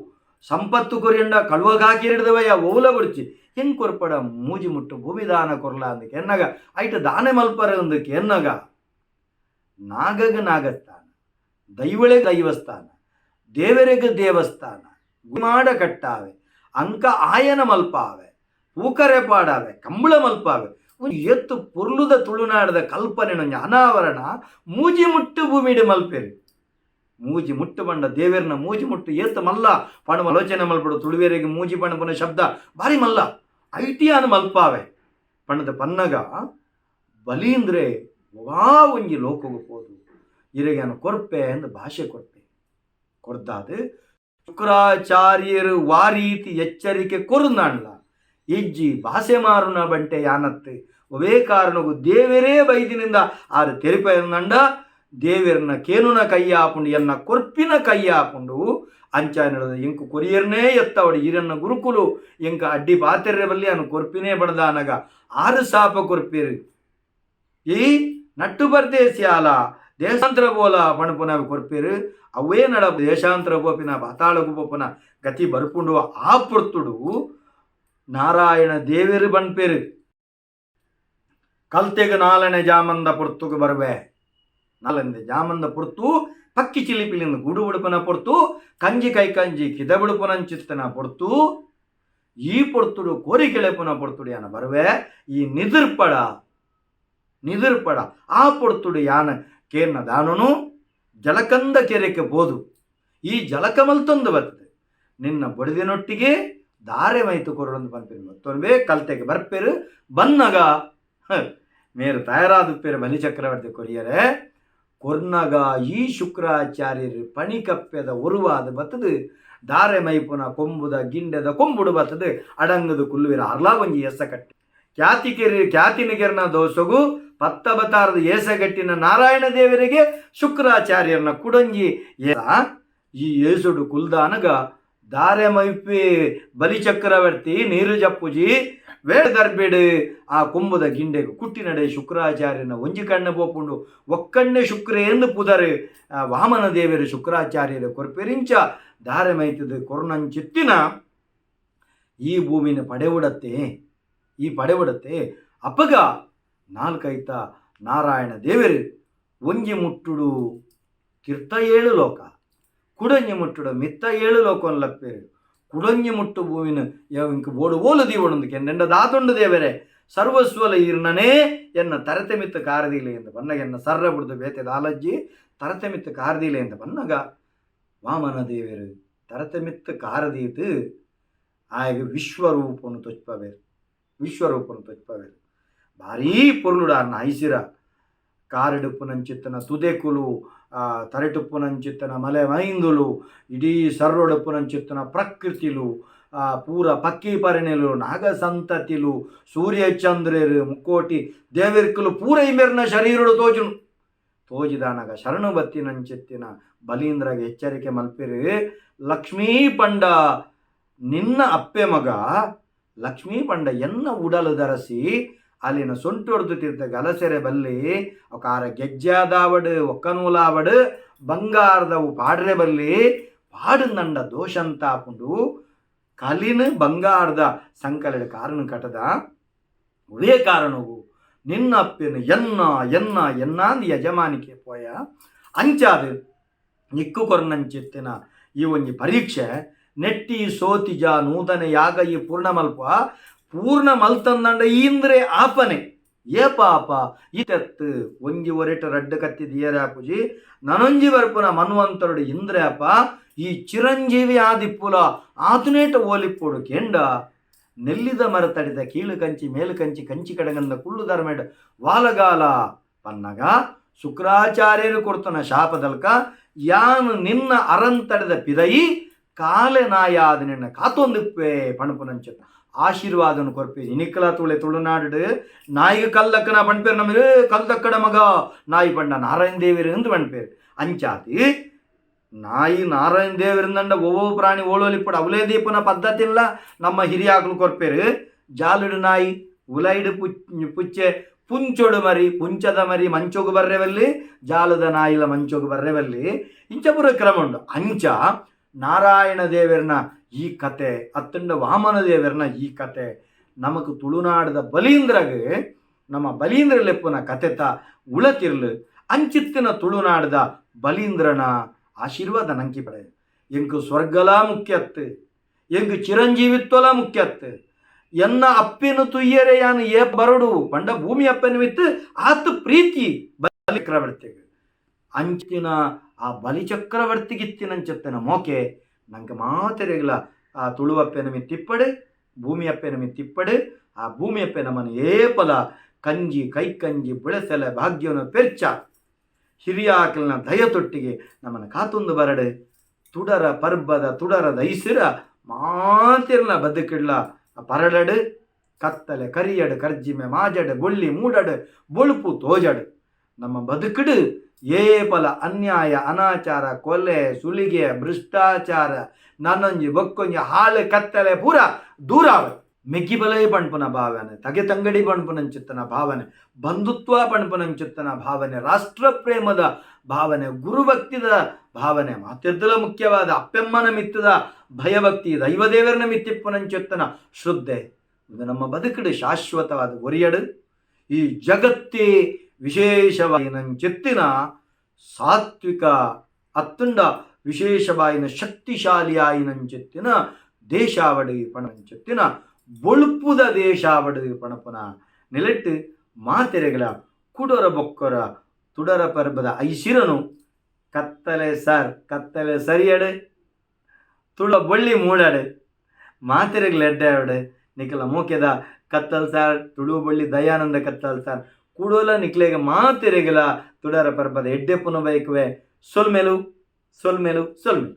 ಸಂಪತ್ತು ಕೊರಿಯಂಡ ಕಳುವಗಾಕಿರಿಡ್ದವಯ್ಯ ಓಲ ಬುಡ್ಚಿ ಹೆಂಗ್ ಕೊರ್ಪಡ ಮೂಜಿ ಮುಟ್ಟು ಭೂಮಿ ದಾನ ಕೊರ್ಲ ಅಂದಕ್ಕೆ ಎನ್ನಗ ಐಟ ದಾನೆ ಮಲ್ಪರ ಅಂದಕ್ಕೆ ಎನ್ನಗ ನಾಗಗ ನಾಗಸ್ಥಾನ ದೈವಳೆ ದೈವಸ್ಥಾನ ದೇವರಿಗೆ ದೇವಸ್ಥಾನ ಗುಮಾಡ ಕಟ್ಟಾವೆ ಅಂಕ ಆಯನ ಮಲ್ಪಾವೆ ಪೂಕರೆ ಪಾಡಾವೆ ಕಂಬಳ ಮಲ್ಪಾವೆ ಒಂಜಿ ಎತ್ತು ಪೊರ್ಲುದ ತುಳುನಾಡದ ಕಲ್ಪನೆ ಒಂಜಿ ಅನಾವರಣ ಮೂಜಿ ಮುಟ್ಟು ಭೂಮಿಡ್ ಮಲ್ಪೆರು ಮೂಜಿ ಮುಟ್ಟು ಬಂಡ ದೇವೆರ್ನ ಮೂಜಿ ಮುಟ್ಟು ಏತ್ ಮಲ್ಲ ಪಣು ಆಲೋಚನೆ ಮಲ್ಪಡು ತುಳುವೆರಿಗೆ ಮೂಜಿ ಪಣಪುನ ಶಬ್ದ ಭಾರಿ ಮಲ್ಲ ಐಟಿಯಾನ ಮಲ್ಪಾವೆ ಪಣದ ಪನ್ನಗ ಬಲೀಂದ್ರೆ ವಾ ಒಂಜಿ ಲೋಕಗು ಪೋದು ಇರೆಗಾನ ಕೊರ್ಪೆ ಅಂದ್ ಭಾಷೆ ಕೊರ್ಪೆ ಕೊರ್ದಾದು ಶುಕ್ರಾಚಾರ್ಯರು ವಾರೀತಿ ಎಚ್ಚರಿಕೆ ಕೊರುನಾಣ್ಲ ಇಜ್ಜಿ ಭಾಷೆ ಮಾರುನ ಬಂಟೆ ಯಾನತ್ತು ಒವೇ ಕಾರಣಗು ದೇವರೇ ಬೈದಿನಿಂದ ಆರು ತೆರಿಪೆಂದಂಡ ದೇವೆರ್ನ ಕೇನುನ ಕೈಯಾಪುಂಡು ಎನ್ನ ಕೊರ್ಪಿನ ಕೈಯಾಪುಂಡು ಅಂಚಾನದ ಇಂಕು ಕೊರಿಯರ್ನೇ ಎತ್ತವಡು ಈರನ್ನ ಗುರುಕುಲು ಇಂಕ ಅಡ್ಡಿ ಪಾತೆರ್ರೆ ಬಲ್ಲಿ ಅನು ಕೊರ್ಪಿನೇ ಬಡದಾನಗ ಆರು ಸಾಪ ಕೊರ್ಪಿರು ಈ ನಟ್ಟು ಪರ್ದೇಸಿಯಾಲ ದೇಶಾಂತರ ಬೋಲ ಪಣಪುನ ಕೊರ್ಪಿರು ಅವೇ ನಡ ದೇಶಾಂತರ ಗೋಪಿನ ಪಾತಾಳ ಗೋಪನ ಗತಿ ಬರ್ಪುಂಡು ಆ ಪೊರ್ತುಡು ನಾರಾಯಣ ದೇವೆರು ಬನ್ಪೇರು ಕಲ್ತೆಗ ನಾಲನೆ ಜಾಮಂದ ಪೊರ್ತುಗು ಬರುವೆ ನಾಲಂದೆ ಜಾಮಂದ ಪೊರ್ತು ಪಕ್ಕಿ ಚಿಲಿಪಿಲಿಂದ ಗೂಡು ಬುಡುಪನ ಪೊರ್ತು ಕಂಜಿ ಕೈ ಕಂಜಿ ಕಿದ ಬುಡುಪನಂಚಿತ್ತನ ಪೊರ್ತು ಈ ಪೊರ್ತುಡು ಕೋರಿ ಕೆಳೆಪುನ ಪೊರ್ತುಡು ಯಾನ ಬರುವೆ ಈ ನಿದಿರ್ಪಡ ನಿದಿರ್ಪಡ ಆ ಪೊರ್ತುಡು ಯಾನ ಕೇರ್ನ ದಾನನು ಜಲಕಂದ ಕೆರೆಗೆ ಬೋದು ಈ ಜಲಕಮಲ್ತೊಂದು ಬರ್ತದೆ ನಿನ್ನ ಬಡಿದಿನೊಟ್ಟಿಗೆ ದಾರೆ ಮೈತು ಕೊರಡೊಂದು ಪನ್ಪೇರು ಮತ್ತೊಂದೇ ಕಲ್ತೆಗೆ ಬರ್ಪೇರು ಬನ್ನಗ ಮೇರು ತಯಾರಾದ ಬಲಿಚಕ್ರವರ್ತಿ ಕೊರಿಯರೆ ಕೊರ್ನಗ ಈ ಶುಕ್ರಾಚಾರ್ಯರು ಪಣಿಕಪ್ಪೆದ ಒರುವಾದ ಬತ್ತದು. ದಾರೆ ಮೈಪುನ ಕೊಂಬುದ ಗಿಂಡೆದ ಕೊಂಬುಡು ಬತ್ತದು ಅಡಂಗದು ಕುಲ್ಲುವಿರ ಅರ್ಲಾ ಒಂಜಿ ಎಸ್ಸ ಕಟ್ಟಿ ಖ್ಯಾತಿಕೆರಿ ಖ್ಯಾತಿನಿಗೆರ್ನ ದೋಸಗು ಪತ್ತಬತಾರದ ಏಸಗಟ್ಟಿನ ನಾರಾಯಣ ದೇವರಿಗೆ ಶುಕ್ರಾಚಾರ್ಯರನ ಕುಡಂಜಿ ಈ ಏಸುಡು ಕುಲ್ದಾನಗ ದಾರೆ ಮೈಪಿ ಬಲಿಚಕ್ರವರ್ತಿ ನೀರು ಜಪ್ಪುಜಿ ವೇಳ ದರ್ಬಿಡು ಆ ಕೊಂಬುದ ಗಿಂಡೆಗು ಕುಟ್ಟಿನಡೆ ಶುಕ್ರಾಚಾರ್ಯನ ಒಂಜಿ ಕಣ್ಣು ಪೋಪುಂಡು ಒಕ್ಕಣ್ಣೆ ಶುಕ್ರೆ ಎಂದು ಪುದರು ವಾಮನ ದೇವರು ಶುಕ್ರಾಚಾರ್ಯರ ಕೊರ್ಪೆರಿಂಚ ದಾರೆ ಮೈತದ ಕೊರ್ನಂಚಿತ್ತಿನ ಈ ಭೂಮಿನ ಪಡೆವುಡತ್ತೆ ಈ ಪಡೆವುಡತ್ತೆ. ಅಪಗ ನಾಲ್ಕೈತ ನಾರಾಯಣ ದೇವರು ಒಂಜಿ ಮುಟ್ಟುಡು ತೀರ್ಥ ಏಳು ಲೋಕ ಕುಡಂಜಿ ಮುಟ್ಟುಡು ಮಿತ್ತ ಏಳು ಲೋಕನ್ ಲಪ್ಪೇರು ಕುಡಂಜಿ ಮುಟ್ಟು ಭೂಮಿನ ಇಂಕ್ ಬೋಡು ಓಲು ದೀವಣಂದು ಕೆಂಡೆಂಡ ದಾತುಂಡು ದೇವರೇ ಸರ್ವಸ್ವಲ ಈರ್ನನೇ ಎನ್ನ ತರತೆ ಮಿತ್ತ ಕಾರದಿಲ್ಲ ಎಂದು ಬನ್ನಗ ಎನ್ನ ಸರ್ರ ಬುಡ್ದು ಬೇತೆ ದಾಲಜ್ಜಿ ತರತೆ ಮಿತ್ತ ಕಾರದಿಲ್ಲ ಎಂದು ಬನ್ನಗ ವಾಮನ ದೇವರು ತರತೆ ಮಿತ್ತ ಕಾರದೀತು ಆಯಗ ವಿಶ್ವರೂಪನು ತೊಚ್ಪವೇರು ವಿಶ್ವರೂಪನು ತೊಚ್ಪವೇರು. ಭಾರೀ ಪೊರ್ಲುಡಾರ್ನ ಐಸಿರ ಕಾರಿಡುಪ್ಪುನಂಚಿತ್ತನ ತುದೆಕುಲು ತರೆಟುಪ್ಪುನಂಚಿತ್ತನ ಮಲೆ ಮೈಂದುಲು ಇಡೀ ಸರ್ರೊಡುಪ್ಪುನಂಚಿತ್ತನ ಪ್ರಕೃತಿಲು ಪೂರ ಪಕ್ಕಿ ಪರಿಣೆಲು ನಾಗಸಂತತಿಲು ಸೂರ್ಯಚಂದ್ರರು ಮುಕ್ಕೋಟಿ ದೇವಿರ್ಕುಲು ಪೂರ ಇಮೆರ್ನ ಶರೀರುಡು ತೋಜುನು ತೋಜಿದಾನಗ ಶರಣು ಬತ್ತಿನಂಚಿತ್ತಿನ ಬಲೀಂದ್ರಗೆ ಎಚ್ಚರಿಕೆ ಮಲ್ಪಿರು ಲಕ್ಷ್ಮೀ ಪಂಡ ನಿನ್ನ ಅಪ್ಪೆ ಮಗ ಲಕ್ಷ್ಮೀ ಪಂಡ ಎನ್ನ ಉಡಲು ದರಸಿ ಅಲ್ಲಿನ ಸೊಂಟೊಡ್ದು ತೀರ್ಥ ಗಲಸೆರೆ ಬಲ್ಲಿ ಒಕಾರ ಗೆಜ್ಜಾದಾವಡು ಒಕ್ಕನೂಲಾವಡು ಬಂಗಾರದವು ಪಾಡ್ರೆ ಬಲ್ಲಿ ಪಾಡುಂದಂಡ ದೋಷಂತಾಪುಂಡು ಕಲಿನ ಬಂಗಾರದ ಸಂಕಲದ ಕಾರಣ ಕಟದ ಉವೇ ಕಾರಣವು ನಿನ್ನ ಅಪ್ಪೆನು ಎನ್ನ ಎನ್ನ ಎನ್ನಾಂದು ಯಜಮಾನಿಕೆ ಪೋಯ ಅಂಚಾದು ನಿಕ್ಕು ಕೊರ್ನಂಚಿತ್ತಿನ ಈ ಒಂಜಿ ಪರೀಕ್ಷೆ ನೆಟ್ಟಿ ಸೋತಿಜ ನೂತನ ಯಾಗ ಈ ಪೂರ್ಣ ಮಲ್ಪ ಪೂರ್ಣ ಮಲ್ತಂದಂಡ ಈಂದ್ರೆ ಆಪನೆ ಏ ಪಾಪ ಇತೆತ್ತು ಒಂಜಿ ಒರೆಟ ರಡ್ಡು ಕತ್ತಿ ದಿಯರಾಪುಜಿ ನನೊಂಜಿ ಬರ್ಪುನ ಮನ್ವಂತರುಡು ಇಂದ್ರೆ ಅಪ ಈ ಚಿರಂಜೀವಿ ಆದಿಪ್ಪುಲ ಆತುನೇಟ ಓಲಿಪ್ಪುಡು ಕೆಂಡ ನೆಲ್ಲಿದ ಮರ ತಡಿದ ಕೀಳು ಕಂಚಿ ಮೇಲು ಕಂಚಿ ಕಂಚಿ ಕಡಗಂದ ಕುಳ್ಳು ಧರ್ಮೇಡ ವಾಲಗಾಲ ಪನ್ನಗ ಶುಕ್ರಾಚಾರ್ಯರು ಕೊಡ್ತನ ಶಾಪದಲ್ಕ ಯಾನು ನಿನ್ನ ಅರಂತಡೆದ ಪಿದಯಿ ಕಾಲೆ ನಾಯಾದ ನಿನ್ನ ಕಾತೊಂದಿಪ್ಪೆ ಪಣಪುನಂಚಿತ್ತ ಆಶೀರ್ವಾದನು ಕೊರ್ಪಿ ಇನಿಕ್ಕಲ ತುಳೆ ತುಳುನಾಡು ನಾಯಿಗೆ ಕಲ್ಲಕ್ಕನ ಪಣ್ಪೇರು ನಮಗೆ ಕಲ್ದಕ್ಕಡ ಮಗ ನಾಯಿ ಪಂಡ ನಾರಾಯಣ ದೇವರು ಎಂದು ಪಣ್ಪೇರು ಅಂಚಾತಿ ನಾಯಿ ನಾರಾಯಣ ದೇವರಿಂದಂಡ ಒವ್ವೋ ಪ್ರಾಣಿ ಓಳೋಲಿಪ್ಪಡು ಅವಲೇ ದೀಪನ ಪದ್ಧತಿಲ್ಲ ನಮ್ಮ ಹಿರಿಯಾಕಲು ಕೊರ್ಪೇರು ಜಾಲುಡು ನಾಯಿ ಉಲೈಡು ಪುಚ್ಚೆ ಪುಂಚೊಡು ಮರಿ ಪುಂಚದ ಮರಿ ಮಂಚೊಗು ಬರ್ರೆವಲ್ಲಿ ಜಾಲದ ನಾಯಿಲ ಮಂಚೊಗು ಬರ್ರೆವಲ್ಲಿ ಇಂಚಪುರ ಕ್ರಮ ಉಂಡು. ಅಂಚ ನಾರಾಯಣ ದೇವರನ ಈ ಕತೆ ಅತ್ತಂಡ ವಾಮನ ದೇವರನ ಈ ಕತೆ ನಮಕ್ ತುಳುನಾಡದ ಬಲೀಂದ್ರಗ್ ನಮ್ಮ ಬಲೀಂದ್ರ ಲೆಪ್ಪುನ ಕತೆತ ಉಳತಿರ್ಲು ಅಂಚಿತ್ತಿನ ತುಳುನಾಡದ ಬಲೀಂದ್ರನ ಆಶೀರ್ವಾದ ನಂಕಿ ಪಡೆ ಎಂಕು ಸ್ವರ್ಗಲ ಮುಖ್ಯತ್ತು ಎಂಕು ಚಿರಂಜೀವಿತ್ವಲ ಮುಖ್ಯತ್ತು ಎನ್ನ ಅಪ್ಪೆನು ತುಯ್ಯರೆ ಯಾನು ಏ ಬರಡು ಪಂಡ ಭೂಮಿ ಅಪ್ಪನ ಮಿತ್ತು ಆತ ಪ್ರೀತಿ ಬಲಿ ಚಕ್ರವರ್ತಿಗೆ ಅಂಚಿನ ಆ ಬಲಿ ಚಕ್ರವರ್ತಿಗಿತ್ತಿನಂಚತ್ತನ ಮೋಕೆ ನಂಗೆ ಮಾತೆರೆಗ್ಲ ಆ ತುಳುವಪ್ಪೆನ ಮಿತ್ತಿಪ್ಪಡು ಭೂಮಿ ಅಪ್ಪೆನ ಮಿತ್ತಿಪ್ಪಡು ಆ ಭೂಮಿ ಅಪ್ಪೆ ನಮ್ಮನ್ನು ಏಪಲ ಕಂಜಿ ಕೈ ಕಂಜಿ ಬೆಳೆಸಲ ಭಾಗ್ಯವನ್ನು ಪೆರ್ಚ ಹಿರಿಯಾಕಲ್ನ ದಯತೊಟ್ಟಿಗೆ ನಮ್ಮನ್ನು ಕಾತೊಂದು ಬರಡು ತುಡರ ಪರ್ಬದ ತುಡರ ದೈಸಿರ ಮಾತಿರ್ನ ಬದುಕಿಡ್ಲ ಪರಡಡು ಕತ್ತಲೆ ಕರಿಯಡು ಕರ್ಜಿಮೆ ಮಾಜಡು ಬೊಳ್ಳಿ ಮೂಡಡು ಬೊಳುಪು ತೋಜಡು ನಮ್ಮ ಬದುಕಿಡು ಏಪಲ ಅನ್ಯಾಯ ಅನಾಚಾರ ಕೊಲೆ ಸುಲಿಗೆ ಭ್ರಷ್ಟಾಚಾರ ನನ್ನೊಂಜಿ ಬೊಕ್ಕೊಂಜಿ ಹಾಳು ಕತ್ತಲೆ ಪೂರ ದೂರ ಮೆಗ್ಗಿಬಲೈ ಪಣ್ಪುನ ಭಾವನೆ ತಗೆ ತಂಗಡಿ ಪಣ್ಪುನಂಚಿತ್ತನ ಭಾವನೆ ಬಂಧುತ್ವ ಪಣ್ಪುನಂಚಿತ್ತನ ಭಾವನೆ ರಾಷ್ಟ್ರ ಪ್ರೇಮದ ಭಾವನೆ ಗುರುಭಕ್ತಿದ ಭಾವನೆ ಮಾತೆದ್ದಲ ಮುಖ್ಯವಾದ ಅಪ್ಪೆಮ್ಮನ ಮಿತ್ತದ ಭಯಭಕ್ತಿ ದೈವದೇವರನ ಮಿತ್ತಿಪ್ಪುನಂಚಿತ್ತನ ಶ್ರದ್ಧೆ ಇದು ನಮ್ಮ ಬದುಕಿಡು ಶಾಶ್ವತವಾದ ಒರಿಯಡು ಈ ಜಗತ್ತೇ ವಿಶೇಷವಾಯಿನಂಚಿತ್ತಿನ ಸಾತ್ವಿಕ ಅತ್ತುಂಡ ವಿಶೇಷವಾಯಿನ ಶಕ್ತಿಶಾಲಿಯಾಯಿನಂಚಿತ್ತಿನ ದೇಶಾವಡಿ ಪಣಂಚಿತ್ತಿನ ಬೊಳುಪುದ ದೇಶಾವಡಿ ಪಣಪುನ ನಿಲೆಟ್ಟು ಮಾತೆರೆಗಳ ಕುಡೊರ ಬೊಕ್ಕೊರ ತುಡರ ಪರ್ಬದ ಐಸಿರನು ಕತ್ತಲೆ ಸರ್ ಕತ್ತಲೆ ಸರಿಯಡು ತುಳ ಬೊಳ್ಳಿ ಮೂಡಡು ಮಾತೆರೆಗಳ ಎಡ್ಡೆ ನಿಕಲ ಮೋಕೆದ ಕತ್ತಲ್ ಸಾರ್ ತುಳು ಬಳ್ಳಿ ದಯಾನಂದ ಕತ್ತಲ್ ಸಾರ್ ಕೂಡೋಲ ನಿಕ್ಲೆಗ ಮಾತೆರೆಗಳ ತುಡರ ಪರ್ಬದ ಎಡ್ಡೆ ಪುನ ಬೈಕುವೆ. ಸೊಲ್ಮೆಲು ಸೊಲ್ಮೆಲು ಸೊಲ್ಮೆಲು.